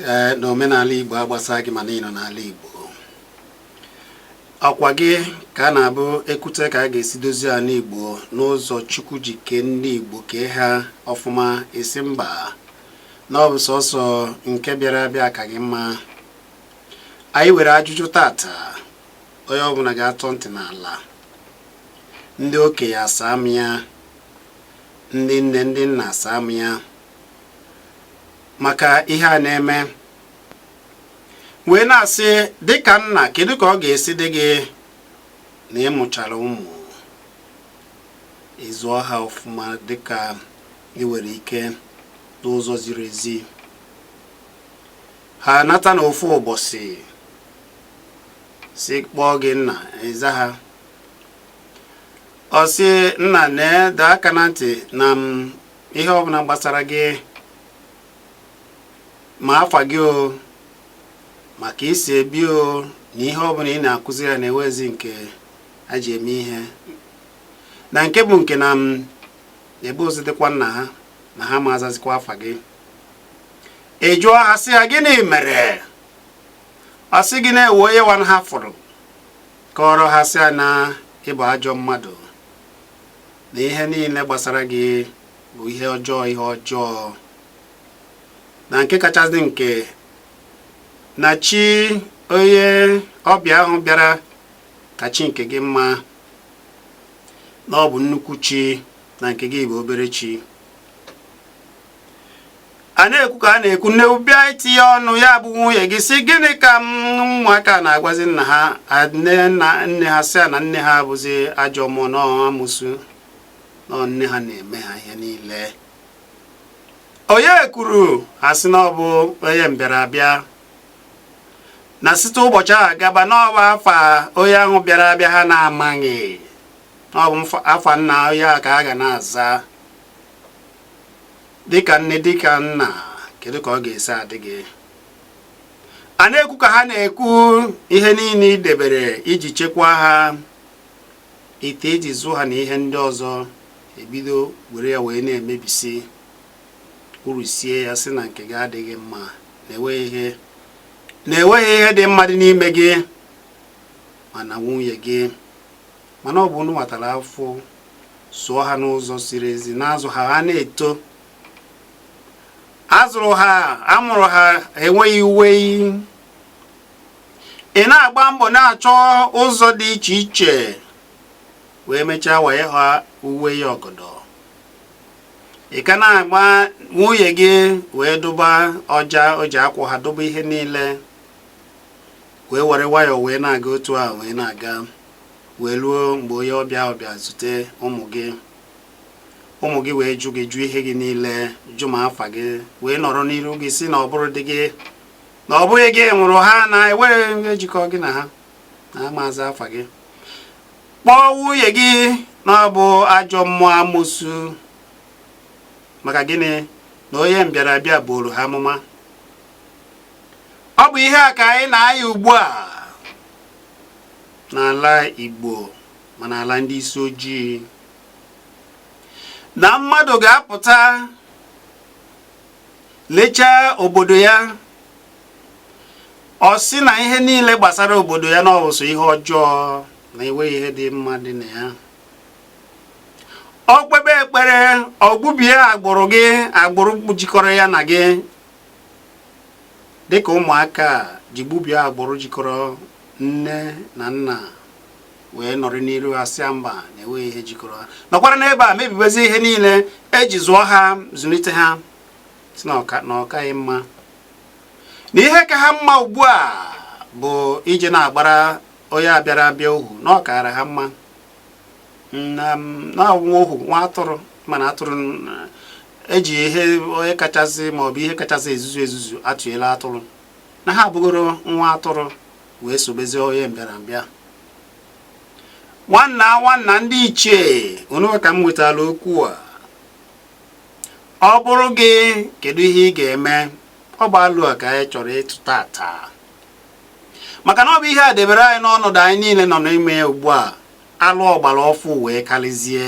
Ee, na omenala Igbo agbasa gị mana ị nọ n'ala Igbo. Ọkwa gị ka a na-abụ ekwute ka a ga-esi dozie ala Igbo n'ụzọ Chukwu ji kee ndị Igbo, kee ha ọfụma, ị sị mba, na ọ bụ sọsọ nke bịara abịa ka gị mma. Anyị were ajụjụ tata, onye ọbụla ga-atọ ntị n'ala. Ndị okenye asaa m ya, ndị nne, ndị nna asaa m ya, maka ihe a na-eme. Wee na-asị, dịka nna, kedu ka ọ ga-esi dị gị na ị mụchara ụmụ, ị zụọ ha ọfụma dịka ị nwere ike n'ụzọ ziri ezi, ha nata n'ofu ụbọchị si kpọọ gị nna, ị za ha, ọ sị nna na-ede aka na ntị na m ihe ọbụla gbasara gị, ma afa gị o, maka isi ebi o, na ihe ọbụla ị na-akụzi ya na-ewezi nke ha ji eme ihe, na nke bụ nke na m ebe ozi dịkwa nna ha na ha ma azazikwa afa gị. Ị jụọ ha sị ha gịnị mere, ọ sị gị na-ewe onye nwa ha fụrụ kọrọ ha sị ya na ị bụ ajọ mmadụ, na ihe niile gbasara gị bụ ihe ọjọọ, ihe ọjọọ, na nke kachasị nke na chi onye ọbịa ahụ bịara ka chi nke gị mma, na ọ bụ nnukwu chi, na nke gị bụ obere chi. A na-ekwu ka a na-ekwu, nne bịa itinye ọnụ, ya bụ nwunye gị, sị gịnị ka ụmụaka na-agwazi nna ha? Nne ha sị na nne ha bụzi ajọ mmụọ, na amụsụ, na nne ha na-eme ha ihe niile. Onye kwuru ha sị na ọ bụ onye mbịara abịa, na site ụbọchị ahụ gaba na ọ bụ afa onye ahụ bịara abịa ha na-amaghị, na ọ bụ afa nna onye ahụ ka ha ga na-aza. Dịka nne, dịka nna, kedu ka ọ ga-esi adị gị? A na-ekwu ka ha na-ekwu, ihe niile ị debere iji chekwaa ha, ite iji zụ ha na ihe ndị ọzọ, ebido were ya wee na-emebisi uru, sie ya sị na nke gị adịghị mma, na-enweghị ihe dị mma dị n'ime gị mana nwunye gị. Mana ọ bụ unu nwatara afọ zụọ ha n'ụzọ ziri ezi, na-azụ ha, ha na-eto, azụrụ ha, amụrụ ha enweghị uwe. Ị na-agba mbọ na-achọ ụzọ dị iche iche wee mechaa wanye ha uwe ya ọgọdọ. Ị ka na-agba nwunye gị wee dụba ọja o ji akwụ ha, dụba ihe niile, wee were nwayọọ wee na-aga otu a wee na-aga, wee ruo mgbe onye ọbịa ọbịa zute ụmụ gị. Ụmụ gị wee jụ gị, jụ ihe gị niile, jụ ma afa gị, wee nọrọ n'iru gị si na ọ bụrụ dị gị, na ọ bụghị gị nwụrụ ha, na enweghị ejikọ gị na ha, na amaazị afa gị. Kpọọ nwunye gị na ọ bụ ajọ mmụọ, amụsụ. Maka gịnị? Na onye mbịarabịa buru ha amụma. Ọ bụ ihe a ka anyị na-aya ugbu a n'ala Igbo, ma n'ala ndị isi ojii, na mmadụ ga-apụta lechaa obodo ya, ọ sị na ihe niile gbasara obodo ya na ọ bụ sọ ihe ọjọọ, na enweghị ihe dị mma dị na ya. Ọ kpebe ekpere, ọ gbubie agbụrụ gị, agbụrụ jikọrọ ya na gị, dịka ụmụaka ji gbubie agbụrụ jikọrọ nne na nna, wee nọrọ n'iru ha sịa mba, na enweghị ihe jikọrọ ha, nọkwara n'ebe a mebibezi ihe niile eji zụọ ha, zụlite ha, si na ọ kaghị mma, na ihe ka ha mma ugbu a bụ ije na-agbara onye abịara abịa ohu, na ọ kaara ha mma na nwa ohu, nwa atụrụ. Mana atụrụ eji ihe onye kachasị maọbụ ihe kachasị ezuzu ezuzu atụnyela atụrụ, na ha abụgoro nwa atụrụ wee sobezie onye mbịarambịa. Nwanna, nwanna, ndị ichie unu ka m nwetara okwu a. Ọ bụrụ gị, kedu ihe ị ga-eme? Ọ bụ alụ a ka anyị chọrọ ịtụ tata, maka na ọ bụ ihe a debere anyị n'ọnọdụ anyị niile nọ n'ime ya ugbu a. Alụ ọgbara ọfụ wee karịzie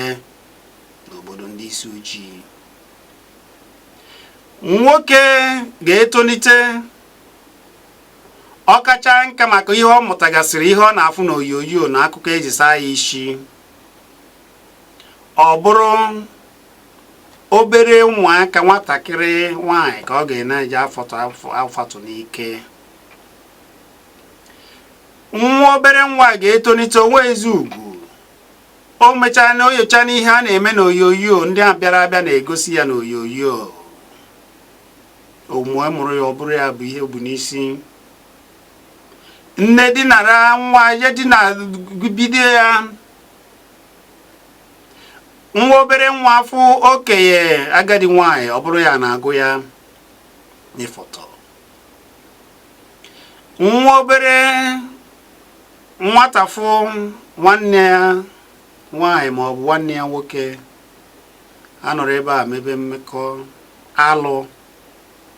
n'obodo ndị isi ojii. Nwoke ga-etolite Ọ kacha nka maka ihe ọ mụtagasịrị, ihe ọ na-afụ n'oyoyo na akụkọ eji saa ya isi. Ọ bụrụ obere ụmụaka, nwatakịrị nwaanyị ka ọ ga-eji afatụ n'ike. Nwa obere nwa ga-etonite onwe ezi ugwu. O mechaa na o nyocha n'ihe a na-eme n'oyoyo ndị a bịara abịa na-egosi ya n'oyoyo, omume mụrụ ya, ọ bụrụ ya bụ ihe bụ n'isi. Nne dinara nwa ya, dina bido ya, nwa obere nwa afụ okenye agadi nwaanyị, ọ bụrụ ya na-agụ ya n'ịfọtọ. Nwa obere nwata fụ nwanne ya nwaanyị ma ọ bụ nwanne ya nwoke, a nọrọ ebe a mebe mmekọ alụ.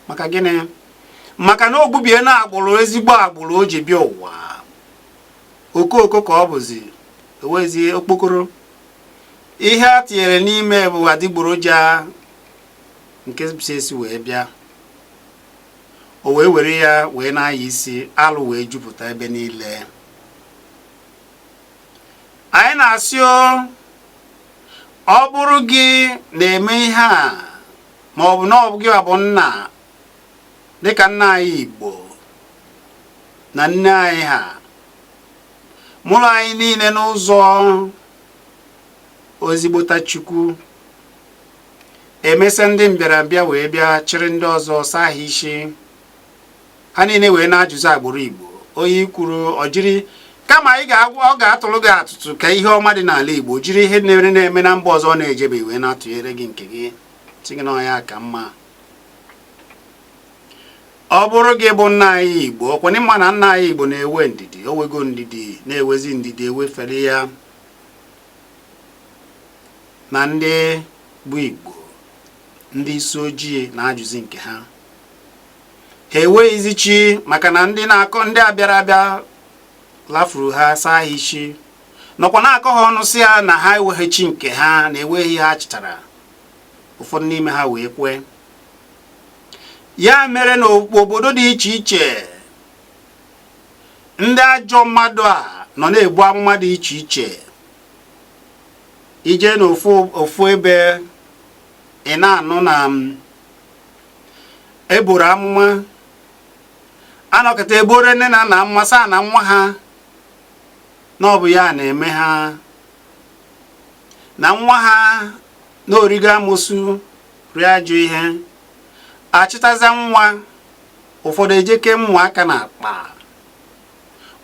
Maka gịnị? Maka na o gbubie na agbụrụ, ezigbo agbụrụ o ji bịa ụwa. Okooko ka ọ bụzi ewezi okpokoro. Ihe a tinyere n'ime bụ adịgboroja nke si esi wee bịa. O wee were ya wee na-aya isi, alụ wee jupụta ebe niile. Anyị na-asị ọ bụrụ gị na-eme ihe a, ma ọ bụ na ọ bụ gị bụ nna, dịka nna anyị Igbo na nne anyị ha mụrụ anyị niile n'ụzọ ozigbota Chukwu, emesịa ndị mbịarambịa wee bịa chịrị ndị ọzọ saa ha isi, ha niile wee na-ajụzi agbụrụ Igbo. Onye kwuru ọ jiri kama ị ga-agwa, ọ ga-atụrụ gị atụtụ ka ihe ọma dị n'ala Igbo, jiri ihe na-eme na-eme na mba ọzọ ọ na-ejebe wee na-atụnyere gị nke gị, sị gị na ọ ya ka mma. Ọ bụrụ gị bụ nna anyị Igbo, ọkwana ịma na nna anyị Igbo na-ewe ndidi, o wego ndidi, na-ewezi ndidi, ewefere ya na ndị bụ Igbo, ndị isi ojii na-ajụzi nke ha. Ha enweghịzi chi, maka na ndị na-akọ, ndị a bịara abịa lafuru ha, saa ha isi, nọkwa na-akọ ha ọnụ, si ha na ha enweghị chi nke ha, na enweghị ihe ha chịtara. Ụfọdụ n'ime ha wee kwee. Ya mere na obodo dị iche iche, ndị ajọ mmadụ a nọ na-ebu amụma dị iche iche. Ije n'ofu ofu ebe, ị na-anụ na eboro amụma, anọkọta eboro nne na nna amụma, sị na nwa ha na ọ bụ ya na-eme ha, na nwa ha na origo amụsụ, rie ajọ ihe, achịtaza nwa. Ụfọdụ ejeke ụmụaka na akpa,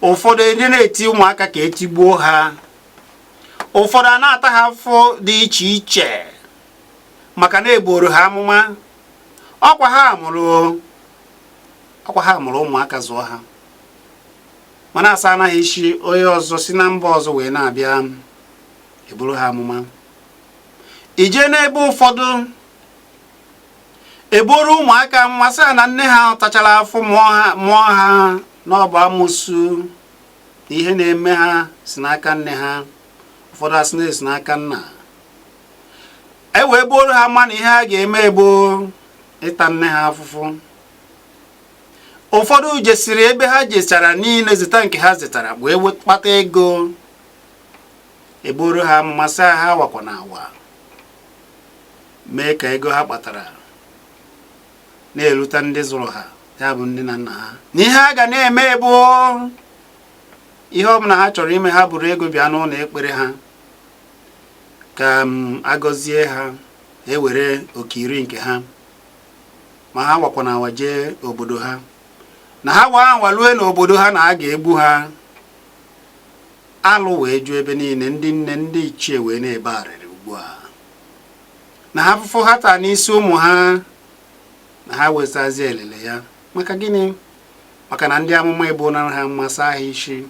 ụfọdụ eri na-eti ụmụaka ka etigbuo ha, ụfọdụ a na-ata ha afọ dị iche iche maka na eboro ha amụma. Ọkwa ha mụrụ ụmụaka, zụọ ha, mana asa anaghị isi onye ọzọ si na mba ọzọ wee na-abịa eburu ha amụma. Ije n'ebe ụfọdụ, eburu ụmụaka nwa, sị na nne ha tachara afọ mụọ ha, na ọ bụ amụsụ, na ihe na-eme ha si n'aka nne ha. Ụfọdụ asị na-esi n'aka nna. E wee buru ha ma na ihe ha ga-eme bụ ịta nne ha afụfụ. Ụfọdụ jesiri ebe ha jechara niile zeta nke ha zetara, wee kpata ego, eburu ha mmasị ha wakwa na awa, mee ka ego ha kpatara na-erute ndị zụrụ ha, ya bụ nne na nna ha. Na ihe a ga na-eme bụ ihe ọbụla ha chọrọ ime, ha buru ego bịa n'ụlọ ekpere ha ka agọzie ha, ewere okiri nke ha, ma ha wakwa na awa jee obodo ha, na ha waa anwa lue n'obodo ha, na a ga-egbu ha. Alụ wee ju ebe niile. Ndị nne, ndị ichie wee na-ebe arịrị ugbu a na ha afụfụ ha taa n'isi ụmụ ha, na ha wetazi elele ya. Maka gịnị? Maka na ndị amụma ebonara ha mmasị ha isi.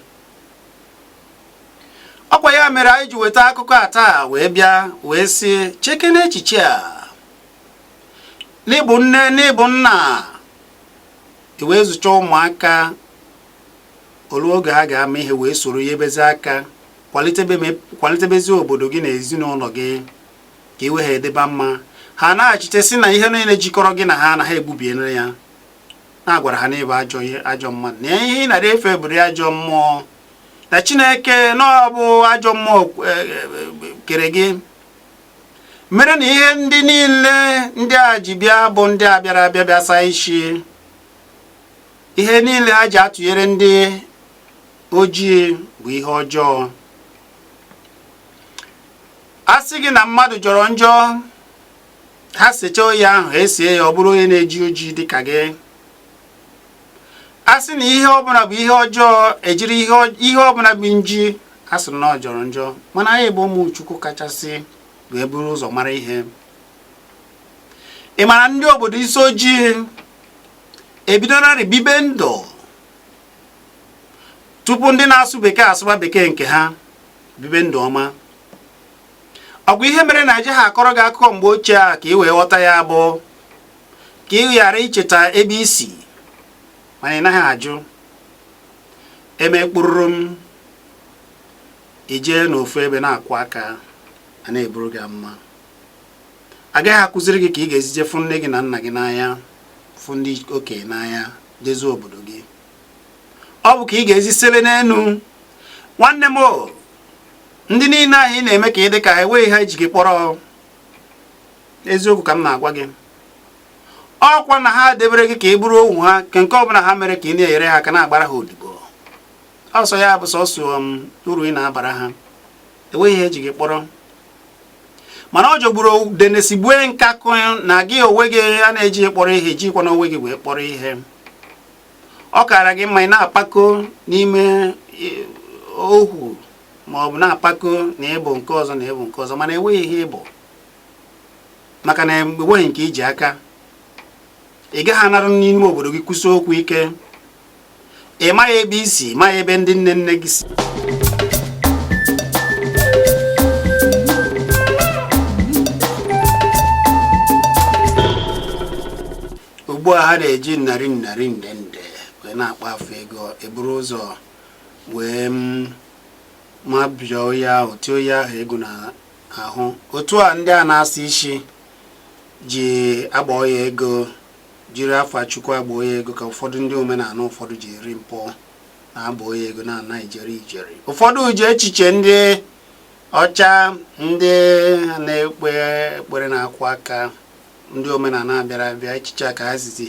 Ọkwa ya mere anyị ji weta akụkọ a taa, wee bịa wee sị cheke n'echiche a, n'ịbụ nne, n'ịbụ nna, wee zụcha ụmụaka, olu oge ha ga-ama ihe, wee soro ya ebezi aka kwalitebezi obodo gị na ezinụlọ gị, ka iwe ha edeba mma. Ha na-achite si na ihe niile jikọrọ gị na ha, na ha egbubiela ya. Na-agwara ha na ị bụ ajọ ihe, ajọ mmadụ, na ihe ị nara efe bụrụ ajọ mmụọ, na Chineke na ọ bụ ajọ mmụọ kere gị, mere na ihe ndị niile ndị a ji bịa bụ ndị a bịara abịa bịa saa isi. Ihe niile ha ji atụnyere ndị ojii bụ ihe ọjọọ. A sị gị na mmadụ jọrọ njọ, ha sechaa onye ahụ, esie ya, ọ bụrụ onye na-eji ojii dịka gị. A sị na ihe ọbụla bụ ihe ọjọọ, ejiri ihe ọbụla bụ nji, a sị na ọ jọrọ njọ. Mana anyị bụ ụmụ Chukwu kachasị wee buru ụzọ mara ihe. Ị mara ndị obodo isi ojii ebidorarị bibe ndụ tupu ndị na-asụ bekee asụba bekee nke ha, bibe ndụ ọma. Ọgwụ ihe mere na eje ha akọrọ gị akụkọ mgbe ochie a ka ị wee ghọta ya bụ ka ị ghara icheta ebe i si, mana ị naghị ajụ. Emekpụrụrụ m ijee n'ofu ebe na-akwụ aka, a na-eburu gị amụma. Agaghị akụziri gị ka ị ga-esi je fụ nne gị na nna gị n'anya, fụ ndị okenye n'anya, jezie obodo gị. Ọ bụ ka ị ga-esi sele n'enu nwanne m o. Ndị niile ahụ ị na-eme ka ị dị ka ha, enweghị ha eji gị kpọrọ. Eziokwu ka m na-agwa gị. Ọkwa na ha debere gị ka ị bụrụ ohu ha, ka nke ọbụla ha mere ka ị na-enyere ha aka, na-agbara ha odibo ọsọ. Ya bụ sọsọ uru ị na-abara ha. Enweghị ihe eji gị kpọrọ. Mana ọ jọgburu denesigbue nkakụ na gị onwe gị a na-eji kpọrọ ihe, jikwa na onwe gị wee kpọrọ ihe. Ọ kara gị mma ị na-apako n'ime ohu, ma ọ bụ na-apako na ịbụ nke ọzọ na ịbụ nke ọzọ, mana enweghị ihe ịbụ, maka na enweghị nke iji aka. Ị gaghị anarụ n'ime obodo gị kwụsị okwu ike. Ị maghị ebe i si, maghị ebe ndị nne nne gị si. Ugbu a ha na-eji narị narị, nde nde wee na-akpa afọ ego, eburu ụzọ wee mabịa onye ahụ, tie onye ahụ ego na ahụ. Otu a ndị a na-asa isi ji agba ya ego, jiri afa Chukwu agba ya ego, ka ụfọdụ ndị omenala ụfọdụ ji eri mpụ na-agba ya ego, na-ana ijeri ijeri. Ụfọdụ ji echiche ndị ọcha, ndị na-ekpe ekpere na-akwụ aka, ndị omenala bịara abịa, echiche a ka ha sizi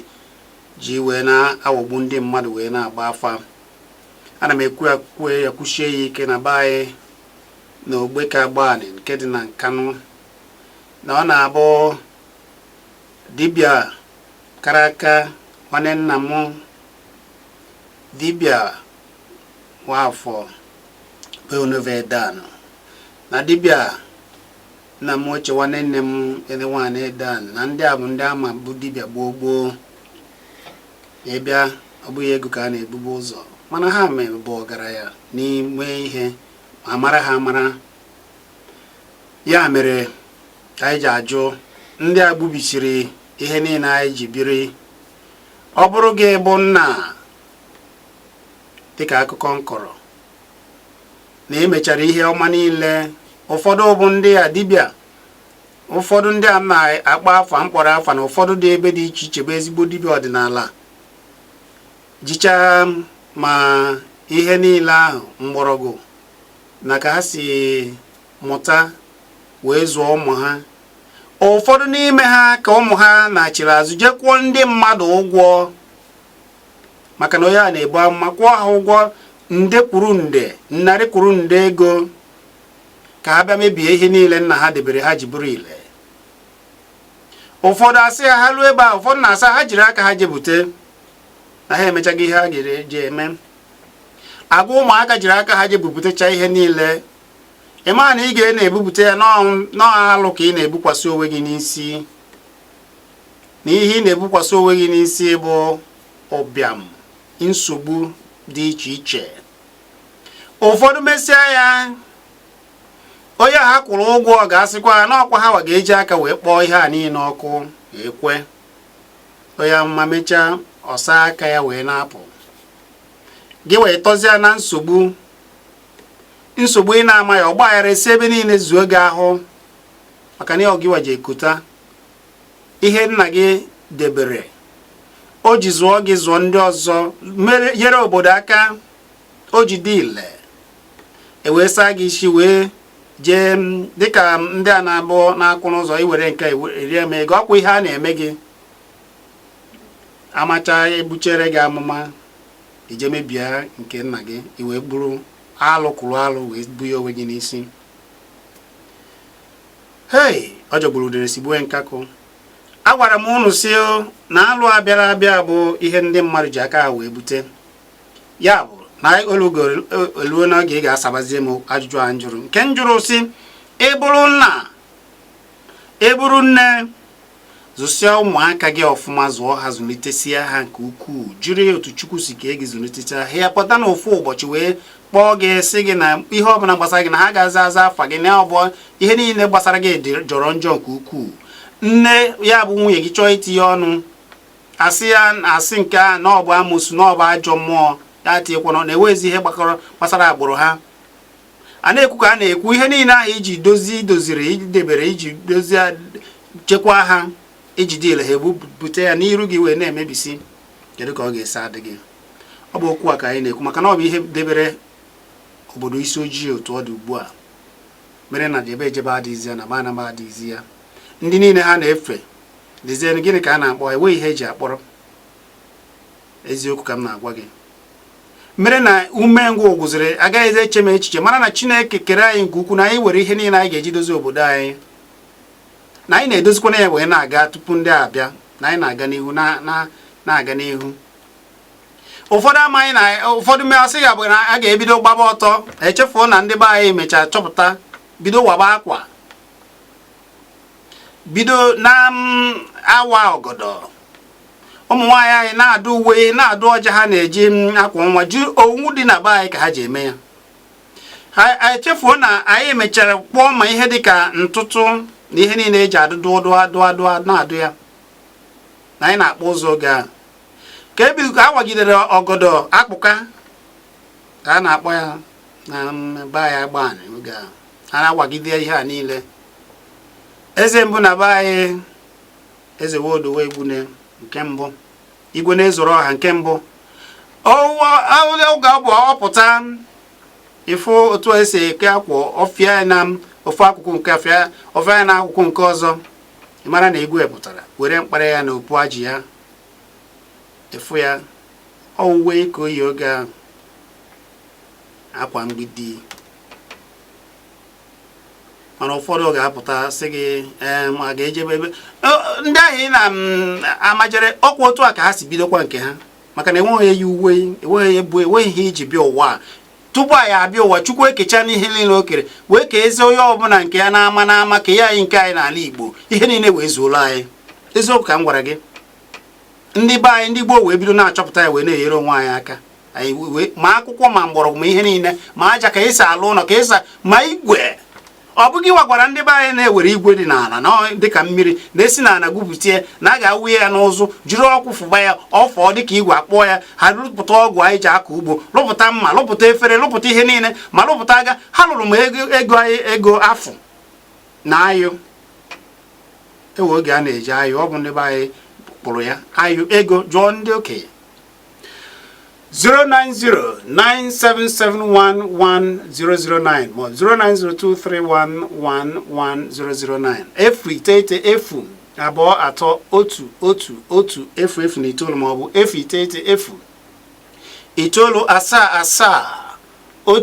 ji wee na-aghọgbu ndị mmadụ wee na-agba afa. Ana m ekwu ya, kwue ya, kwuchie ya ike na be anyị na Ogbeke Agbani nke dị na Nkanụ, na ọ na-abụ dibịa kara aka, nwanne nna m, dibịa Nwafọ bụ Onovedan, na dibịa nna m ochie, nwanne nne m ene nwaanyị Dan, na ndị a bụ ndị ama bụ dibịa gboo gboo. Ịbịa, ọ bụghị ego ka a na-ebube ụzọ, mana ha mere bụ ọgaranya n'ime ihe ma mara ha mara. Ya mere anyị ji ajụ ndị a gbubisiri ihe niile anyị ji biri. Ọ bụrụ gị bụ nna, dịka akụkọ m kọrọ na emechara ihe ọma niile, ụfọdụ bụ ndị a dibịa, ụfọdụ ndị a na-akpọ afa mkpọrọ afa, na ụfọdụ dị ebe dị iche iche bụ ezigbo dibịa ọdịnala, jichaa ma ihe niile ahụ mgbọrọgwụ na ka ha si mụta wee zụọ ụmụ ha. Ụfọdụ n'ime ha ka ụmụ ha nachiri azụ jee kwụọ ndị mmadụ ụgwọ, maka na onye a na-ebu amụma, kwụọ ha ụgwọ nde kwuru nde, narị kwuru nde ego, ka ha bịa mebie ihe niile nna ha debere ha ji bụrụ ile. Ụfọdụ asị ha, ha luo ebe a, ụfọdụ na-asa ha jiri aka ha jebute na ha emechaghị ihe ha ga-eji eme. Agwa ụmụaka jiri aka ha jebupụtacha ihe niile. Ị ma na ị ga na-ebupụta ya n'alụ ka ị na-ebukwasị onwe gị n'isi, na ihe ị na-ebukwasị onwe gị n'isi bụ ụbịam, nsogbu dị iche iche. Ụfọdụ mesịa ya, onye ha kwụrụ ụgwọ ga-asịkwa na ọkwa ha wa ga-eji aka wee kpọọ ihe a niile ọkụ. Ekwe onye amụma mechaa, ọsa aka ya wee na-apụ, gị wee tọzie na nsogbu, nsogbu ị na-amaghị. Ọgba aghara esi ebe niile zuo gị ahụ, maka na ọ gịwa ji ekuta ihe nna gị debere. O ji zụọ gị, zụọ ndị ọzọ, mere nyere obodo aka, o ji dị ile e wee saa gị isi wee jee dịka ndị a na-abụ na-akwụ n'ụzọ iwere nke erie m ego. Ọkwa ihe a na-eme gị, amacha egbuchere gị amụma ije mebie nke nna gị, i wee buru alụ kwuru alụ wee bunye onwe gị n'isi. Hei, ọ jọgburu udere sigbue nkakụ. Agwara m unu si na alụ abịara abịa bụ ihe ndị mmadụ ji aka ha wee bute. Ya bụ na olugo eluo n'oge ị ga-asabazie m ajụjụ a m jụrụ, nke m jụrụ si, ị bụrụ nna, ị bụrụ nne, zụsịa ụmụaka gị ọfụma, zụọ ha, zụlitesia ha nke ukwuu, jiri otu Chukwu si kee gị zụlitecha ha, ya pụta n'ofu ụbọchị wee kpọọ gị sị gị na ihe ọbụla gbasara gị na ha ga-aza aza afa gị, na ọ bụ ihe niile gbasara gị dị jọrọ njọ nke ukwuu. Nne ya bụ nwunye gị chọọ itinye ọnụ, asị ya asị nke a na ọ bụ amosu, na ọ bụ ajọ mmụọ, ya tinyekwana na enweghịzi ihe gbakọrọ gbasara agbụrụ ha. A na-ekwu ka a na-ekwu, ihe niile ahụ iji dozi doziri idebere iji dozie chekwaa ha, iji dịle ha, ebupụta ya n'iru gị wee na-emebisi. Kedu ka ọ ga-esi adị gị? Ọ bụ okwu a ka anyị na-ekwu, maka na ọ bụ ihe debere obodo isi ojii otu ọ dị ugbu a, mere na jebe ejebe adịghịzi ya, na ba anaba adịghịzi ya. Ndị niile ha na-efe dịzie gịnị ka a na-akpọ? Enweghị ihe eji akpọrọ. Eziokwu ka m na-agwa gị, mere na umengwụ gwụziri, agaghịzi eche m echiche mara na Chineke kere anyị nke ukwuu, na anyị were ihe niile anyị ga-eji dozie obodo anyị, na anyị na-edozikwana ya wee na-aga tupu ndị a abịa, na anyị na-aga n'ihu, na-aga n'ihu. Ụfọdụ amaghị na ụfọdụ asị ya bụ na a ga-ebido gbaba ọtọ, echefuo na ndị be anyị mechara chọpụta, bido waba akwa, bido na awa ọgọdọ. Ụmụ nwaanyị anyị na-adụ uwe, na-adụ ọja, ha na-eji akwa nwa ji owu dị na be anyị ka ha ji eme ya. Ha echefuo na anyị mechara kpụọ ma ihe dịka ntụtụ na ihe niile eji adụ dụọ dụọ dụọ dụọ na-adụ ya, na anyị na-akpụ ụzọ oge a ka ebi ka a wagidere ọgọdọ akpụka ka a na-akpọ ya na be anyị agbanị oge a a na-awagide ihe a niile. Eze mbụ na be anyị, Eze Wodowe Egbune nke mbụ, igwe na-ezoro ọha nke mbụ, oge ọ bụ ọpụta ịfụ otu esi eke akwa ọfịa na ofu akụkụ nke ọfịa, ọfịa ya na akụkụ nke ọzọ, ị mara na igwe pụtara, were mkpara ya na opu ajị ya efu ya owuwe ka oyi oge ahụ akwa mgbidi. Mana ụfọdụ ga-apụta sị gị ma ga-ejebe ebe ndị ahụ ị na-amajere ọkwa otu a ka ha si bidokwa nke ha, maka na enweghị eyi uwe, enweghị ebu, enweghị ihe iji bịa ụwa. Tupu anyị abịa ụwa, Chukwu ekecha n'ihe niile o kere, wee ka ezi onye ọbụla nke ya na-ama n'ama ka ya anyị nke anyị n'ala Igbo, ihe niile wee zuola anyị. Eziokwu ka m gwara gị. Ndị be anyị, ndị gboo, wee bido na-achọpụta ya, wee na-enyere onwe anyị aka. Anyị wee ma akwụkwọ, ma mgbọrọgwụ, ma ihe niile, ma aja ka esi alụ ụlọ, ka esi ma igwe. Ọ bụghị gwagwara ndị be anyị na-ewere igwe dị n'ala na dịka mmiri na-esi n'ala gwupụtie, na a ga-awụnye ya n'ụzụ, jiri ọkụ fụba ya, ọfọ dịka igwe akpọọ ya. Ha rụpụta ọgụ anyị ji akọ ugbo, rụpụta mma, rụpụta efere, rụpụta ihe niile, ma rụpụta aga ha lụrụ ma ego, ego anyị, ego afụ na ayụ ewe oge a na-eji ayụ. Ọ bụ ndị be anyị kpụrụ ya ayụ ego. Jụọ ndị okenye. 09097711009 ma 09023111009, 0 9 0 2 3 1 1 1 0 0 na 9, ma ọ bụ 0 9 0 9 7 7 1 1 0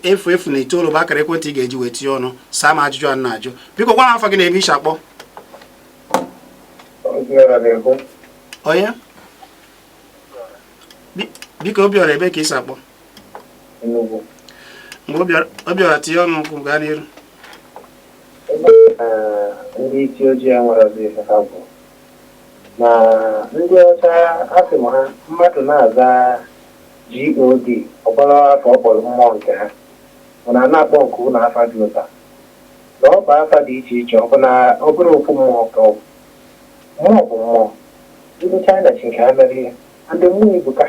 0 na 9 bụ akara ekwentị ị ga-eji wee tinye ọnụ saa m ajụjụ a na-ajụ. Biko gwa m afọ gị na ebe isi akpọ. Onye biko? Obiọra, ebe ka isi akpọ? Mgbe Obiọra tinye ọnụ ụkwụ, gaa n'iru. Ndị isi ojii enwere ọzọ ife ha bụ na ndị ọcha, asị m ha mmadụ na-aza God ọgbara afọ ọ kpọrọ mmụọ nke ha, mana a na-akpọ nke ụlọ afa dị ụta na ọ bụ afa dị iche iche. Ọ bụ na ọ bụrụ ofu mmụọ ka ọ bụ mmụọ bụ mmụọ. Ndị China chi nke ha mere ihe ndị mmụọ ebuka.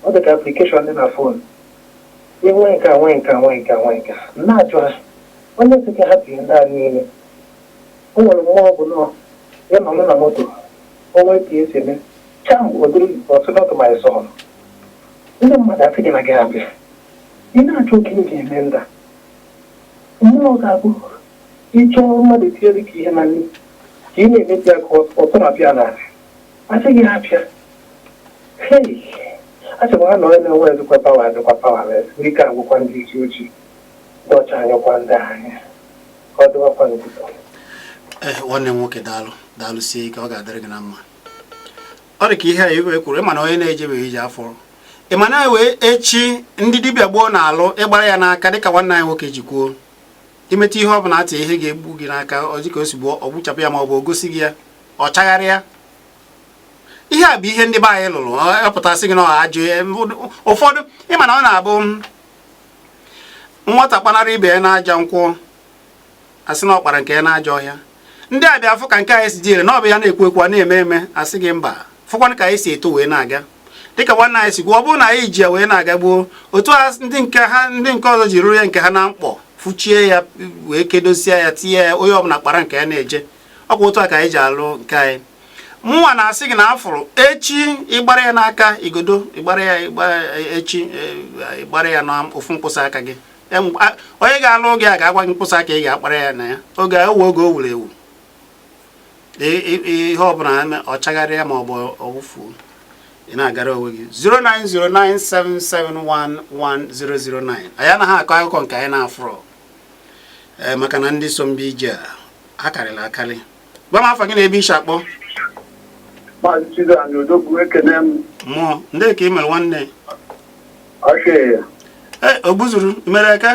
Ọ dị ka application dị na phone, nwee nke a, nwee nke a, nwee nke a, nwee nke a. Na-ajụ ha, onye sị ka hapụ ihe ndị a niile? O nwere mmụọ bụ nọọ ya nọ na moto, o nwee ka esi eme. Cham odiri ọsị, "Not my son." Ndị mmadụ asị gị na gị abịa, ị na-achọ okenye ga-eme nda mmụọ ga-abụ ịchọọ mmadụ tinye dị ka ihe na nri ka ị na-emepi ya ka ọ tọrapịa n'ala, asị gị apịa. Hei, asị m ha na onye na-enwe ezikwa power adịkwa powerless. Ike agwụkwa ndị isi ojii, ndị ọcha anyụkwa ndị anyị ka ọ dịwakwa n'obodo. Ee, nwanne m nwoke, daalụ, daalụ, sie ike, ọ ga-adịrị gị na mma. Ọ dị ka ihe a iwe kwuru, ịma na onye na-ejebeghị ije afọ, ị ma na wee echi ndị dibịa gboo na-alụ ịgbara ya n'aka, dịka nwanne anyị nwoke ji kwuo, imetụ ihe ọ bụla atị ihe ga-egbu gị n'aka, ọ dị ka o si gbuo, ọ gbuchapụ ya ma ọ bụ o gosi gị ya, ọ chagharịa. Ihe a bụ ihe ndị be anyị lụrụ. Ọ pụtasị gị na ọ ajụ ụfọdụ, ịma na ọ na-abụ nwata kpanara ibe ya n'aja nkwụ, asị na ọ kpara nke ya n'ajọ ọhịa. Ndị a bịa fụ ka nke anyị si dị ire na ọ bụ ya na-ekwu ekwu, a na-eme eme, asị gị mba. Fụkwanụ ka anyị si eto wee na-aga, dịka nwanne anyị si kwuo, ọ bụrụ na anyị ji ya wee na-aga gboo otu a, ndị nke ha, ndị nke ọzọ ji rụrụ ya nke ha na mkpọ, fụchie ya wee kedosie ya, tinye ya, onye ọbụla kpara nke ya na-eje. Ọkwa otu a ka anyị ji alụ nke anyị. Mụnwa na-asị gị na afụrụ echi ịgbara ya n'aka igodo, ịgbara ya ịgba echi, ịgbara ya na ofu mkpụsị aka gị. Onye ga-alụ gị a ga-agwa gị mkpụsị aka ị ga-akpara ya na ya oge ewu, oge o wuru ewu. Ihe ọbụla ọ chagharịa ma ọ bụ ọwụfuo, ị na-agara onwe gị. 09097711009. Anyị anaghị akọ akụkọ nke anyị na-afụrọ, ee, maka na ndị so mba ije a ha karịrị akarị. Gwa m afọ gị na ebe ishi akpọ. Maazị Chizzy Odogwu, ekene m. Mmụọ ndị ka ị mere, nwanne. Ọchị. Ee, o gbuzuru mere eke.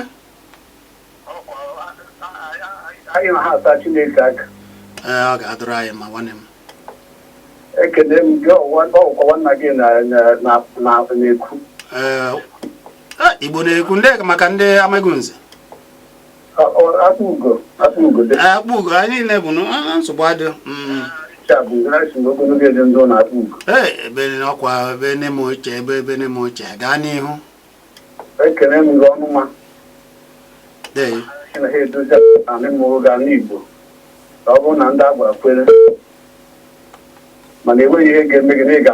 Anyị na ha ata Chineke aka. Ee, ọ ga-adụrụ anyị ma, nwanne m. Ekene m gị, ọkwa nwanna gị na-ekwu. Ee, Igbo na-ekwu ndị maka ndị amaghị nze. Akpụ ugo, akpụ ugo dị. Ee, akpụ ugo, anyị niile bụ nsogbu adị. Bụ si na ogologo eje ndụ na akpụ ugo. Ee, ebe ọkwa ebe nne m ochie, ebe nne m ochie, gaa n'ihu. Ekene m gị ọnụma. Dee. Si na ha edozi anị mụrụ ga n'Igbo ka ọ bụrụ na ndị agba kwere, mana enweghị ihe ga-eme gị na ị ga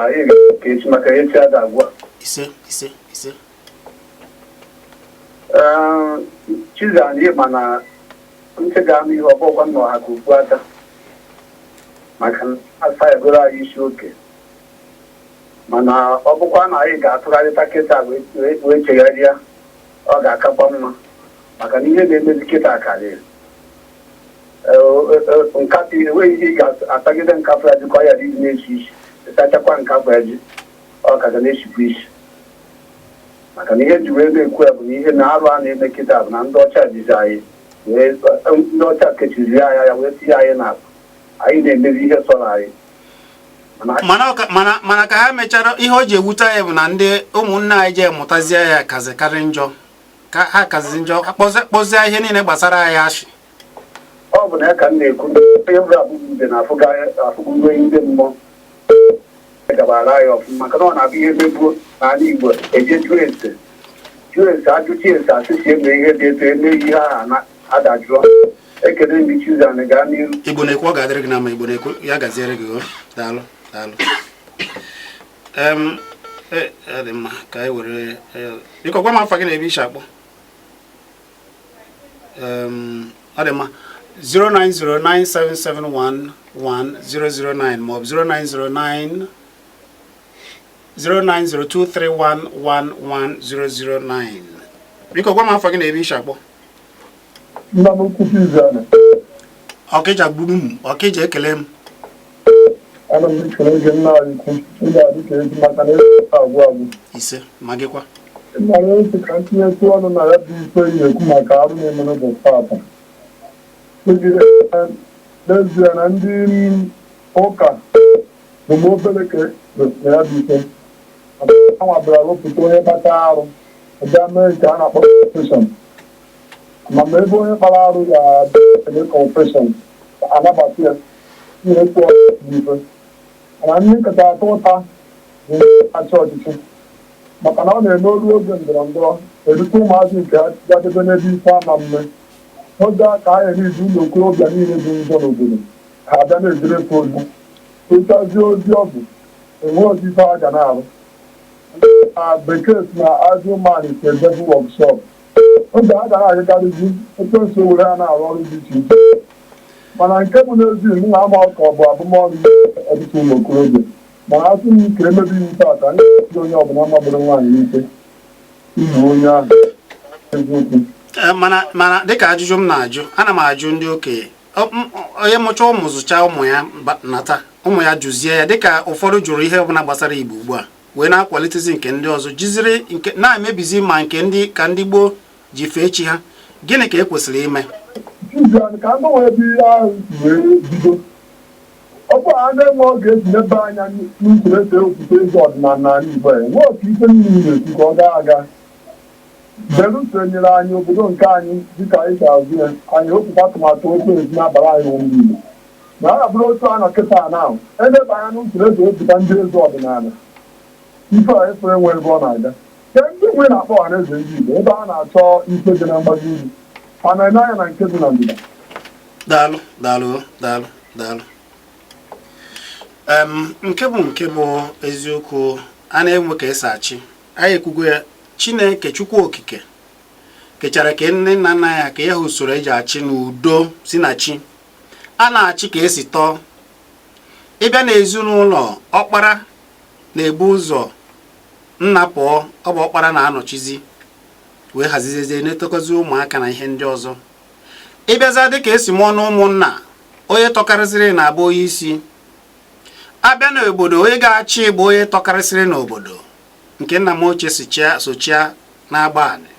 ka echi, maka echi ada agwa. Ise, ise, ise. Ee, Chizzy, anyị ma na ntị ga-anụ ihe ọbọkwa nọ ha ka ugbu aka, maka na asa egoro anyị isi oke, mana ọ bụkwa na anyị ga-atụgharịta kịta wee chegharịa, ọ ga-akakwa mma, maka na ihe na-emezi kịta karịrị nkapị. Enweghị ihe ị ga-atagide nkapụ ya ji ka ọ ghara ịdị na-esi isi, ịtachakwa nkapụ ya ji, ọ ka ga na-esikwa isi, maka na ihe ji wee na-ekwu ya bụ na ihe na arụ a na-eme kịta bụ na ndị ọcha jizi anyị wee, ndị ọcha kechiziri anyị ya wee tinye anyị n'akpa, anyị na-emezi ihe sọrọ anyị. Mana ka ha mechara, ihe o ji ewute anyị bụ na ndị ụmụnne anyị ji mụtazie ya kazikarị njọ, ka ha kazizi njọ, kpọzie ihe niile gbasara anyị ashị. Ọ bụ na ya ka m na-ekwu, onye bụrụ abụghị na afụgo ndị mmụọ gabara anyị ọfụma, maka na ọ na-abụ ihe mebuo n'ala Igbo, eje jụọ ese, jụọ ese, ajụchi ese, asị si eme ihe dị etu eme ihe ahụ adajụọ. Ekele ndị Chizzy, gaa n'ihu. Igbo na-ekwu, ọ ga-adịrị gị na mma. Igbo na-ekwu, ya gaziere gị o. Daalụ, daalụ. Ọ dị mma ka anyị were, biko gwa m afa gị na ebe ishi akpọ. Ọ dị mma, 09097711009 maọbụ 0909 09023111009. Biko gwa m afa gị na ebe ishi akpọ. Nna m ukwu Chizzy. Ọkịja gburu m, Ọkịja, ekele m. Ana m ekele gị, nna anyị ukwu. Ị ga-adị ka echi, maka na ezi agwụ agwụ. Ise, ma gịkwa. Mara esi ka m tinyetụ ọnụ na ya bụ ife ị na-ekwu maka arụ na-eme n'ụbọchị taata. Megide n'ezie na ndị ụka bụ m obere ka na ya bụ ife ha nwabịara wepụta onye kpata arụ bịa mee nke a na-akpọ confession, ma ebe onye kpara arụ ga-eme confession, anabata ya ihe ekwu bụ ife. Mana ndị kacha atọ ụta bụ ndị na-achị ọchịchị, maka na ọ na-eme olu oge ndọrọ ndọrọ erute, ụmụazị nke ha gadebe n'ebe ife ama mme n'oge a ka a na-eji ụmụ okorobịa niile dị njọ n'obodo ha abịa na-ejerefe ozi, ochazie ozi ọ bụ Enwe ozi ife a ga na-arụ na bekee si na idle man is a devil workshop. Oge a ga na-agakarịzi, ekwensu were ha na-arụ ọrụ dị iche iche. Mana nke bụ n'ezi, m na-ama ka ọ bụ abụmọnụ ọtụtụ ụmụ okorobịa. Mana asị m ka emebi iwu taata, ndị onye ọbụla magburu nwaanyị n'ike, igbu onye ahụ, eziokwu. Mana dịka ajụjụ m na-ajụ, ana m ajụ ndị okenye. Onye mụcha ụmụ, zụcha ụmụ ya, nata ụmụ ya, jụzie ya, dịka ụfọdụ jụrụ ihe ọbụla gbasara Igbo ugbu a, wee na-akwalitezi nke ndị ọzọ, jiziri nke na-emebizi ma nke ndị ka ndị gboo ji fee chi ha. Gịnị ka e kwesịrị ime? Chizian, ka mgbanwe ebe ihe ahụ si wee bido. Ọ bụ a na-enwe oge esi nebe anya n'usoro esi ewepụta eze ọdịnala n'ala Igbo a, enwe otu ife niile na-ekwu ka ọ gaa aga beluso enyere anyị obodo nke anyị dịka anyị si azụ ya. Anyị wepụta atụmatụ otu esi na-abara anyị ndị Igbo na ọ bụrụ otu a nọ kịta na eleba anya n'usoro esi ewepụta ndị eze ọdịnala, ife a efere nwe ebe ọ na-aga. Ke ndị nwe na-akpọ ọha na eze ndị Igbo, ebe a na-achọ ife dị na mgbazi ugwu, a na-ene anya na nke dị na ndịda. Daalụ, daalụ, daalụ, daalụ. Nke bụ eziokwu, a na-enwe ka esi achị anyị. Ekwugo ya, Chineke Chukwu Okike kechara ka nne nna nna ya ka ya ha usoro eji achị n'udo si na chi a na-achị ka esi tọọ. Ịbịa n'ezinụlọ, ọkpara na-ebu ụzọ, nna pụọ, ọ bụ ọkpara na-anọchizi wee hazizie, na-etokọzi ụmụaka na ihe ndị ọzọ. Ịbịaza dịka esi mụọ na ụmụnna, onye tọkarịsịrị na-abụ onye isi. Abịa n'obodo, onye ga-achị bụ onye tọkarịsịrị n'obodo, nke nna m ochie si chia sochia na-agba anị,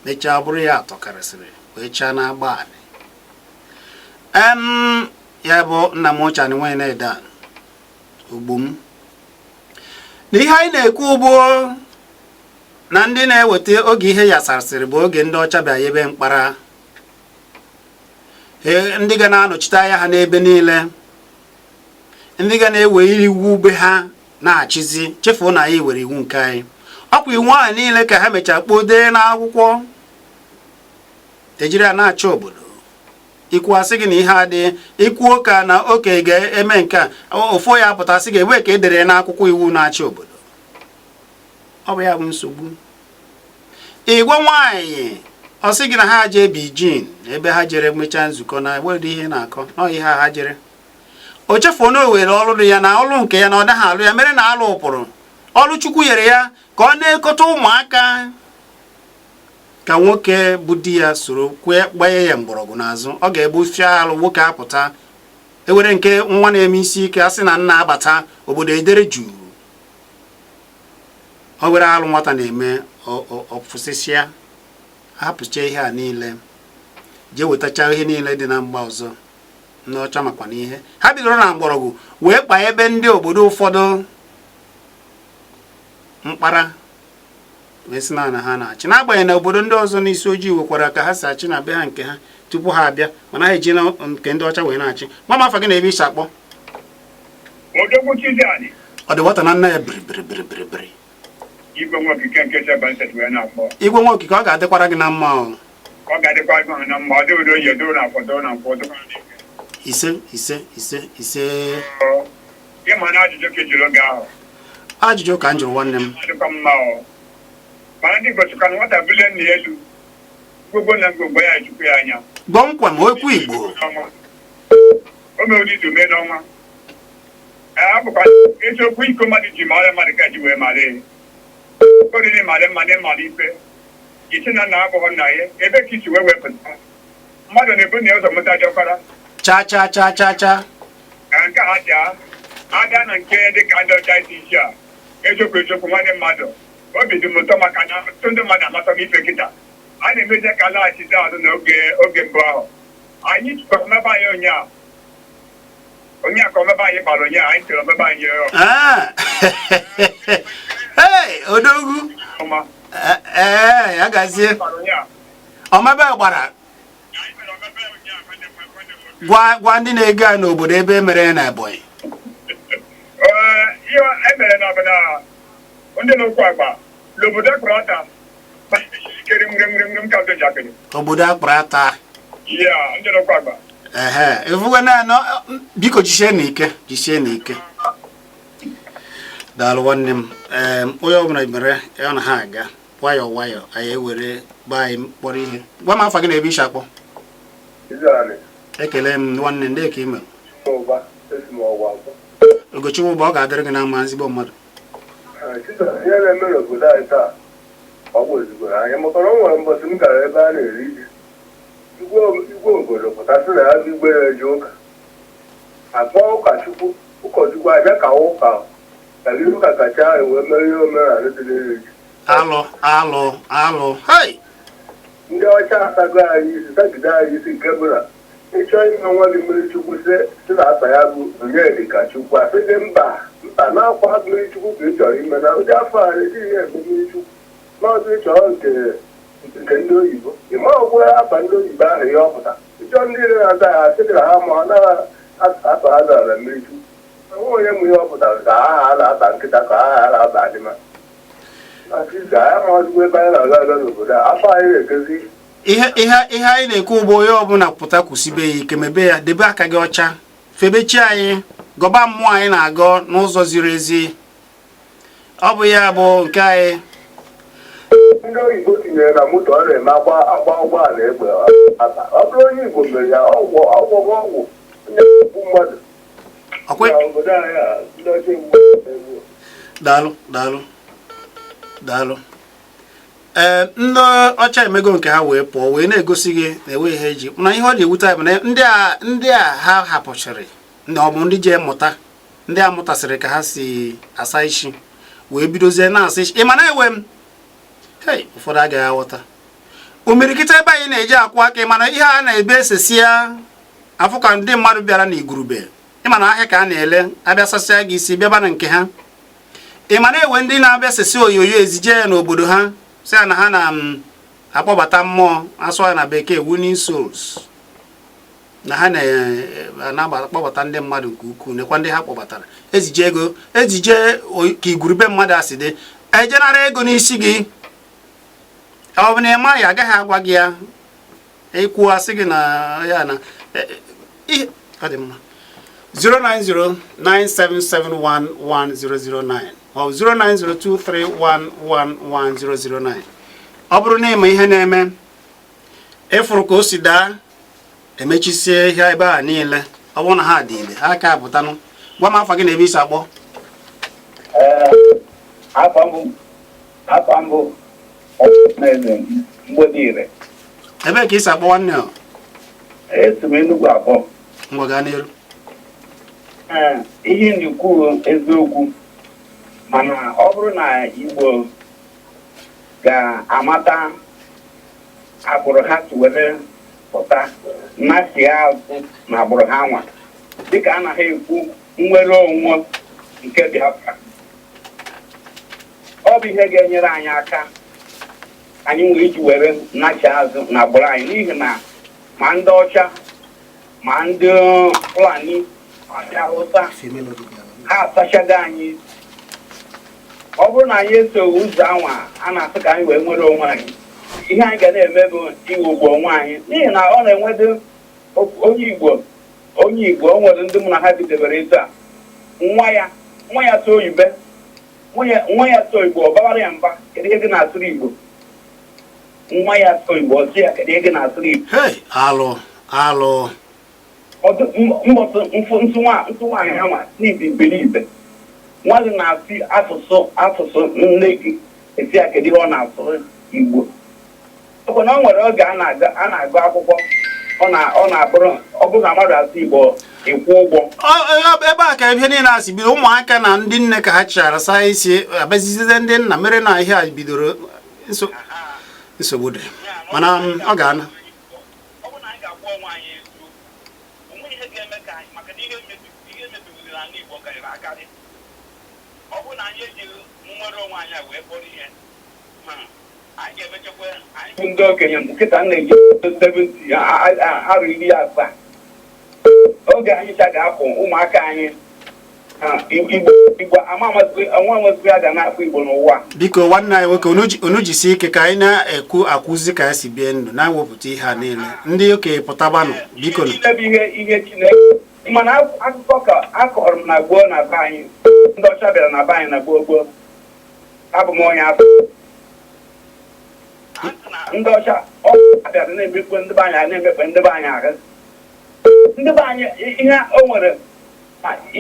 mechaa bụrụ ya tọkarịsịrị wee chaa na-agba anị. Ya bụ nna m ochie anyị nwanyị na-ede ogbu m na ihe anyị na-ekwu bụ na ndị na-eweta oge ihe yasasịrị bụ oge ndị ọcha bịa yebe mkpara. Ndị ga na-anọchite anya ha n'ebe niile, ndị ga na-ewe iwu be ha na-achịzi, chefuo na anyị were iwu nke anyị. Ọkwa iwu ahụ niile ka ha mechaa kpodee n'akwụkwọ, ejiri ya na-achị obodo. Ikwu asị gị na ihe adịghị, ikwuo ka na oke ga-eme nke a, ofu ya apụta sị gị ebe ka e dere n'akwụkwọ iwu na-achị obodo. Ọ bụ ya bụ nsogbu. Igwe nwaanyị, ọ sị gị na ha jee Beijing, ebe ha jere mechaa nzukọ na ewedị ihe na-akọ na ihe ha jere. O chefuo na o were ọrụ dị ya na ọrụ nke ya na ọ daghị alụ ya, mere na alụ pụrụ ọrụ Chukwu nyere ya ka ọ na-ekọta ụmụaka, ka nwoke bụ di ya soro kwee gbanye ya mgbọrọgwụ n'azụ. Ọ ga-egbu fịa alụ nwoke apụta, ewere nke nwa na-eme isi ike, a sị na nna abata, obodo edere jụụ. O were alụ nwata na-eme, ọfụsịsịa, hapụcha ihe a niile, jee wetacha ihe niile dị na mgba ọzọ ndị ọcha. Makwa na ihe ha bidoro na mgbọrọgwụ wee kpaa ebe ndị obodo ụfọdụ mkpara wee sị na ha na-achị, n'agbanyeghị na obodo ndị ọzọ n'isi ojii nwekwara ka ha si achị na be ha nke ha tupu ha abịa, mana ha eji na nke ndị ọcha wee na-achị. Nwa m, afa gị na ebe isi akpọ? Odogwu Chiziani. Ọ dị nwata na nna ya biri biri biri biri biri. Igwe nwa okike nke Sebanset wee na-akpọ. Igwe nwa okike, ọ ga-adịkwara gị na mma o. Ọ ga-adịkwa gị na mma, ọ dịrị oyi, dịrị na afọ, dịrị na nkwọ, dịrị na ike. Ise, ise, ise, ise. Ịma na ajụjụ ka ejiri oge ahụ. Ajụjụ ka m jụrụ, nwanne m. Adịkwa mma ọ, mana ndị Igbo sịkwa na nwata bulie nna ya elu, gbogbo na mgbogbo ya echukwu ya anya. Kpọmkwem, okwu Igbo. N'ọnwa o mere ụdị izu mee n'ọnwa. Ee, ọ bụkwa eziokwu, iko mmadụ ji mara mmadụ ka ji wee mara ya. Oriri mara mma na ịmara ife isi na nna abụghị nna ya, ebe ka isi wee wepụta mmadụ na-ebu na ya ụzọ mụta diọkpara. Cha cha cha cha cha. Ka nke a daa abịa na nke dịka ndị ọcha isi isi a, eziokwu eziokwu, nwanne mmadụ, obi dị m ụtọ maka na ọtụtụ ndị mmadụ amataghị ife kịta a na-emezi ka laghachite azụ n'oge oge mbụ ahụ anyị jikwa omebe anyị ụnyaa onye ka omebe anyị gbara ụnyaa, anyị chere omebe anyị. Ah. Hey, odogwu. Ọma. Ee, ya gazie. Gbara ụnyaa. Omebe gbara. Anyị mere omebe ụnyaa, nwanne m, nwanne m nwoke. Gwa ndị na-ego a n'obodo ebe emere ya na Ebonyi. Ee, ihe emere na ọbụla ndị na-ụkwụ agba n'obodo akpụrụ ata ike rim rim rim rim ka ndị njakịrị. Obodo akpụrụ ata. Ya ndị na-ụkwụ agba. Ehe, efugo na anọ. Biko jisie n'ike, jisie n'ike. Daalụ nwanne m. Ee, onye ọbụla mere ọ na ha aga nwayọọ nwayọọ, anyị ewere gbaa anyị kpọrọ ihe. Gwa m afa gị na ebe isi akpọ. Ekele m nwanne, ndị ka ime. Ugochukwu Ụba, ọ ga-adịrị gị na mma, ezigbo mmadụ. Ihe na-eme n'obodo anyị taa, ọ bụ ozugbo anyị mụtara. O nwere mbọsị m gara ebe a na-eri ji, igwe obodo pụtasị na ya bụ igwe na-eje ụka akpọ ụkọchukwu. Ụkọchukwu abịa ka ụka kagide ụka kacha ahụ wee mere ihe omenala dị n'iri ji. Alụ alụ alụ, hei! Ndị ọcha asago anyị isi, sagide anyị isi, nke bụ na ịchọọ ime nwa gị mmiri chukwu, si na asa ya bụ Onyedika Chukwu, asị gị mba mba, na-akwa mmiri chukwu ka ị chọrọ ime na ụdị afọ a ejighị eme mmiri chukwu n'ọzọ. Ị chọrọ nke ndị oyibo, ị ma ọgwụ afa ndị oyibo ahụ ihe ọ pụta. Ịchọọ ndị niile na-aza ya, asị gị na ha ma anaghị afa ha zara na mmiri chukwu. Enwe onye mụ ihe ọ pụtara, ka aha a na-aba nkịta, ka aha a na-aba adịma ya ma ọzụgbo. Ebe anyị na-aga aga n'obodo a, afọ anyị na-ekezi. Ihe anyị na-ekwu bụ onye ọbụla pụta, kwụsibe ya ike, mebe ya, debe aka gị ọcha, febechi anyị, gọba mmụọ anyị na-agọ n'ụzọ ziri ezi. Ọ bụ ya bụ nke anyị. Ndị oyibo tinyere na moto ọ na-eme agba agba ụgbọala egbe aba. Ọ bụrụ onye Igbo mere ya, ọgwụ ọgwụgwọ ọgwụ onye egbu mmadụ. Ọkwe. Na obodo anyị a, ndị ọcha egbu egbu. Daalụ, daalụ, daalụ. Ee, ndị ọcha emego nke ha wee pụọ, wee na-egosi gị na enweghị ihe eji na ihe ọ na-ewute anyị bụ na ndị a ha hapụchịrị na ọ bụ ndị jee mụta, ndị a mụtasịrị ka ha si asa isi wee bidozie na-asa isi. Ị ma na ewe m, hei, ụfọdụ agaghị aghọta omirikịta ebe anyị na-eji akwụ aka. Ị mana ihe a na-ebe esesia afụ ka ndị mmadụ bịara n'igurube, ịma na ahịa ka a na-ele, abịa sasịa gị isi, bịaba na nke ha. Ị ma na-ewe ndị na-abịa sesi onyonyo ezije ya n'obodo ha, sị ya na ha na akpọbata mmụọ, asụ ya na bekee winning souls, na ha na-akpọbata ndị mmadụ nke ukwuu. Nekwa ndị ha kpọbatara, ejije ego, ejije ka igurube mmadụ asị dị, ejenara ego n'isi gị. Ọ bụ na ị maghị, agaghị agwa gị ya. Ịkwụ asị gị na ya na ihe ọ dị mma. 09097711009 ọ 09023111009. Ọ bụrụ na ịma ihe na-eme, ịfụrụ ka o si daa, emechisie ihe ebe a niile. Ọ bụrụ na ha dị ile ha ka apụtanụ. Gwa m afa gị na ebe isi akpọ. Afọ mbụ eze Mgbodire. Ebee ka isi akpọ, nwanne ọ? Esi m Enugwu akpọ. Ngwa, gaa n'iru. Ee, ihe na-ekwu eziokwu, mana ọ bụrụ na Igbo ga-amata agbụrụ ha si were pụta, nnachigha azụ na agbụrụ ha nwa, dịka anaghị ekwu nnwere onwe nke Biafra, ọ bụ ihe ga-enyere anyị aka anyị nwere iji were nnachi azụ na agbụrụ anyị, n'ihi na ma ndị ọcha ma ndị Fulani ma ndị Hausa, ha asachago anyị isi. Ọ bụrụ na anyị esoghị ụzọ anwa a na-asị ka anyị wee nwere onwe anyị, ihe anyị ga na-eme bụ ighọgbu onwe anyị, n'ihi na ọ na-enwede onye Igbo. O nwere ndị mụ na ha bidebere etu a, nwa ya too oyibe, nwa ya too Igbo, ọ babara ya mba, "Kedu ihe gị na-asụrụ Igbo?" Nwa ya too Igbo, ọ sị ya, "Kedu ihe gị na-asụrụ Igbo?" Hei, alụ alụ! Ọdụ mbọsị mfụ ntụ nwaanyị ha nwa n'ibi iberibe, nwa gị na-asụ asụsụ nne gị, esi ya kedu ihe ọ na-asụrụ Igbo? Ọkwa na o nwere oge a na-agụ akwụkwọ, ọ na-abụrụ ọ bụrụ na mmadụ asụ Igbo, ịkwụ ụgwọ. Ebe a ka ihe niile a si bido. Ụmụaka na ndị nne ka ha chara saa isi, abazizie ndị nna mere na ihe a bidoro. Nsogbu dị, mana ọ ga-ana. Ọ bụrụ na anyị ga-agwa onwe anyị eziokwu, onwe ihe ga-eme ka anyị, maka na ihe mebiri n'ala Igbo karịrị akarị. Ọ bụrụ na anyị ejighị nnwere onwe anyị a wee kpọrọ ihe, anyị ga-emechakwa. Anyị bụ ndị okenye nkịta na-eji 70 arọ 70, oge anyị cha ga-apụ ụmụaka anyị Igbo ama amazikwa ya ga na-akpọ Igbo n'ụwa. Biko, nwanne anyị nwoke, unu jisie ike ka anyị na-ekwu akwụzi ka anyị si bie ndụ na-ewepụta ihe a niile. Ndị okenye, pụtabanụ, biko. Ihe niile bụ ihe Chineke Mana akụkọ ka akọrọ m na gboo na be anyị, ndị ọcha bịara na be anyị na gboo gboo. Abụ m onye afọ ndị ọcha ọ bịara na-emekpe ndị be anyị ahụ, na-emekpe ndị be anyị ahụ, ndị be anyị ihe o nwere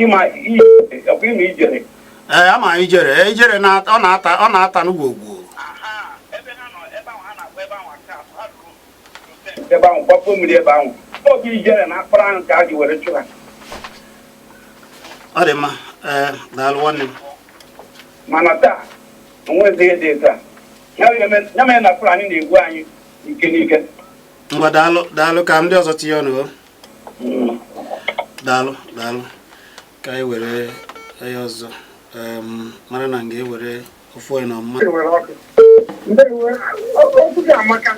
ịma ọkwa ịma ijere. Ee, ama ijere. Ee, ijere na ọ na-ata, ọ na-ata n'ugwogwo. Ebe ha nọ, ebe ahụ ha na-akpọ ebe ahụ aka ha ruru ebe ahụ, gbapụ mmiri ebe ahụ, oge ijere na akpara ahụ ka a ji were chụ ha. Ọ dị mma. Ee, daalụ nwanne m. Mana taa onwezi ihe dị taa ya mere na Fulani na-egbu anyị ike n'ike. Ngwa, daalụ, daalụ. Ka ndị ọzọ tinye ọnụ o. Daalụ, daalụ. Ka anyị were onye ọzọ. Mara na m ga-ewere ofu onye na ọmụma. Ndewo, okwu gị amaka.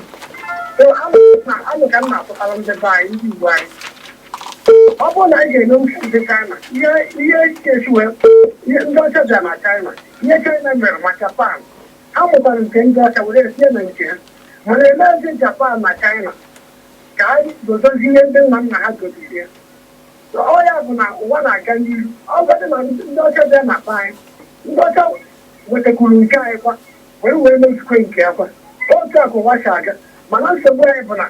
Anụ ka m na-atụtara ndị be anyị, ndị Igbo anyị. Ọ bụrụ na anyị ga-eme uche ndị China, ihe esi wee ihe ndị ọcha bịa na China, ihe China mere ma Japan, ha mụtara nke ndị ọcha were sie na nke ha. Mana emezi Japan na China ka anyị gozozi ihe ndị nna nna ha goziri ya. Ọ ya bụ na ụwa na-aga n'ihu. Ọ gadị na ndị ọcha bịa na be anyị, ndị ọcha wetakwuru nke anyị kwa wee mezikwe nke ya kwa. Otu a ka ụwa si aga. Mana nsogbu anyị bụ na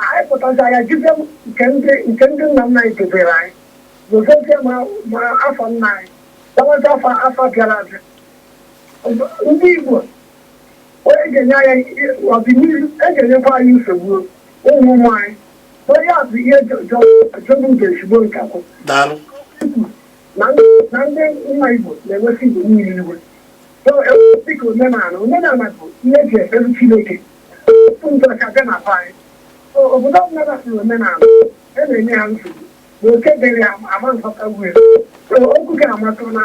anyị pụtazi anya jide nke ndị nna nna anyị dobere anyị, gozozie ma afọ nna anyị dawazi afọ bịara abịa. Ndị Igbo, onye ga-enye anyị ọdịnihu, e ga-enyekwa anyị nsogbu ụmụ ụmụ anyị. Onye a bụ ihe jọgbụ ga-ezigbo nkakwụ. Daalụ. Na ndị nna Igbo na-enwesị Igbo niile iwe dịka omenala. Omenala bụ ihe eji ekpere Chineke tupu ndị ọcha bịa na be anyị. Obodo ọbụla gasịrị omenala, e na-enye ha nsogbu na oke dịrị ya ama nzọta wue. Okwu ga-amatụ na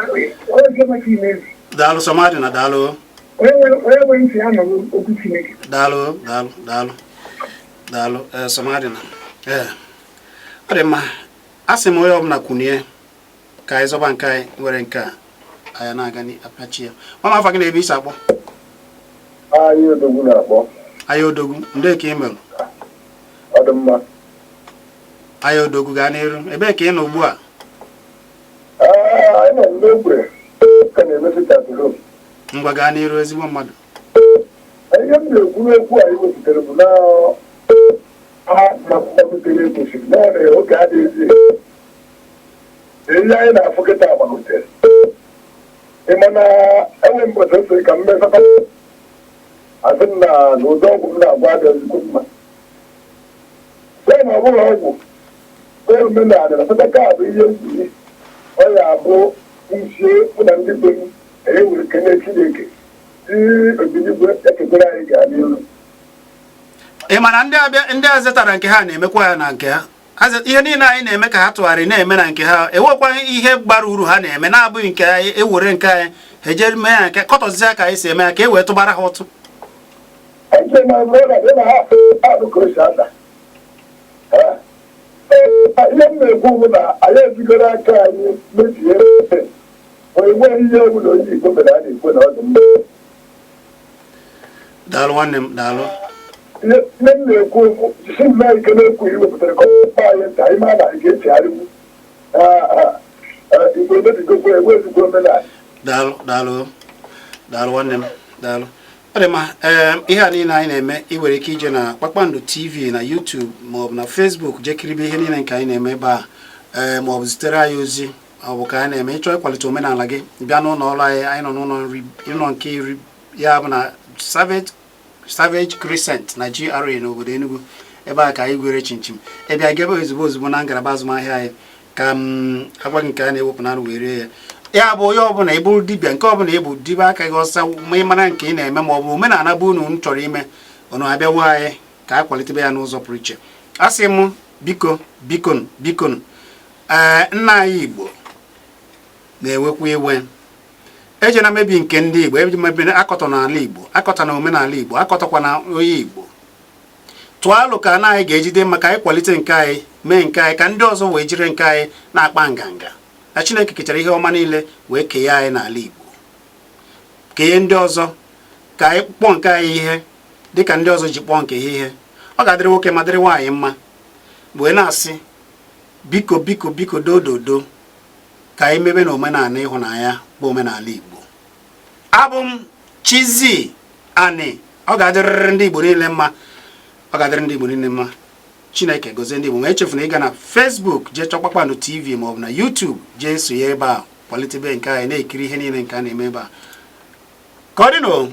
oge maka imezi. Daalụ, Sọmadị na daalụ. Onye nwere ntị ya nọrọ okwu Chineke. Daalụ, daalụ, daalụ, daalụ. Ee, Sọmadị na ee, ọ dị mma. A sị m onye ọbụla kwunie ka anyị zọba nke anyị nwere. Nke a anyị na-aga apachi ya. Mama, afa gị na ebe isi akpọ? Anyị Odogwu na-akpọ. Anyị Odogwu, ndị ka ị merụ? Ọ dị mma. Anyị Odogwu, gaa n'iru. Ebee ka ị nọ ugbu a? Ee, anyị nọ n'ogbe ka na-emesi tatụrụ. Ngwa, gaa n'iru, ezigbo mmadụ. Ihe m na-ekwu n'okwu anyị wepụtara bụ na a gbagotere, ekwesịrị na ọ na oge adịghịzi. Ihe anyị na-afụ kịta gbagotere. Ị ma na enwe mbọchị nsị ka m mesata, asị m na n'ụdị ọgwụ m na-agwa adịghịzikwa mma. Sị na ọ bụrụ ọgwụ omenala na sadaka bụ ihe nkwuri, ọ ya abụ nsie mụ na ndị be m anyị were kene Chineke si obiligwe ekekwere anyị gaa n'ihu. Ị ma na ndị abịa, ndị a zetara nke ha na-emekwa ya na nke ha. Ihe niile anyị na-eme ka ha tụgharị na-eme na nke ha. Ewekwa ihe gbara uru ha na-eme na-abụghị nke anyị. Ewere nke anyị ha eje mee ya nke kọtọzie ka anyị si eme ya, ka e wee tụbara ha ụtụ. Eche na brother dị na ha ahụ ka o si ada. Ihe m na-ekwu bụ na anyị ejigoro aka anyị mebie. Enweghị ihe ọbụla onye Igbo mere a na-ekwu na ọ dị mma. Daalụ nwanne m, daalụ. Ihe m na-ekwu okwu jisi nnọọ ike n'okwu iwepụtara ka ọ anyị nta anyị maa na anyị ga-echegharịwu. Igbo emebigokwa, enwezigbo omenala. Daalụ, daalụ, daalụ nwanne m, daalụ. Ọ dị mma. Ee, ihe a niile anyị na-eme, ị nwere ike ije na Kpakpando TV na YouTube maọbụ na Facebook jee kiribe ihe niile nke anyị na-eme ebe a. Ee, maọbụ zitere anyị ozi, ọ bụ ka anyị na-eme. Ịchọọ ịkwalite omenala gị, bịa n'ụlọ ọrụ anyị. Anyị nọ n'ụlọ nri, ụlọ nke iri, ya bụ na Savage Crescent na GRA n'obodo Enugu. Ebe a ka anyị gwere chinchin. Ebe a gebe ozugbo ozugbo na ngalaba azụmahịa anyị ka m agwa gị nke a na-ewepụ na wee rie ya. Ya bụ, onye ọbụla ị bụrụ dibịa, nke ọbụla ị bụ dibịa, aka gị ọsa ma ị mara nke ị na-eme, ma ọ bụ omenala bụ unu m chọrọ ime, unu abịawo anyị ka a kwalitebe ya n'ụzọ pụrụ iche. A sị m, biko, biko, biko. Ee, nna anyị Igbo na-ewekwa iwe. Ejena mebi nke ndị Igbo, eji mebi akọtọ n'ala Igbo, akọtọ na omenala Igbo, akọtọkwa na onye Igbo. Tụọ alụ ka na anyị ga-ejide maka anyị kwalite nke anyị, mee nke anyị ka ndị ọzọ wee jiri nke anyị na-akpa nganga na Chineke kechara ihe ọma niile wee kee anyị n'ala Igbo, kee ndị ọzọ. Ka anyị kpọọ nke anyị ihe dịka ndị ọzọ ji kpọọ nke ha ihe. Ọ ga-adịrị nwoke ma dịrị nwaanyị mma. Wee na-asị Biko, biko, biko, dododo, ka anyị mebe na omenala ịhụnanya bụ omenala Igbo. Abụ m Chizzy Ani. Ọ ga-adịrịrị ndị Igbo niile mma, ọ ga-adịrị ndị Igbo niile mma. Chineke gozie ndị Igbo. Ma echefuna ịga na Facebook jee chọọ Kpakpando TV, maọbụ na YouTube jee sonye ebe a, kwalitebe nke anyị, na-ekiri ihe niile nke a na-eme ebe a. Ka ọ dị nụ.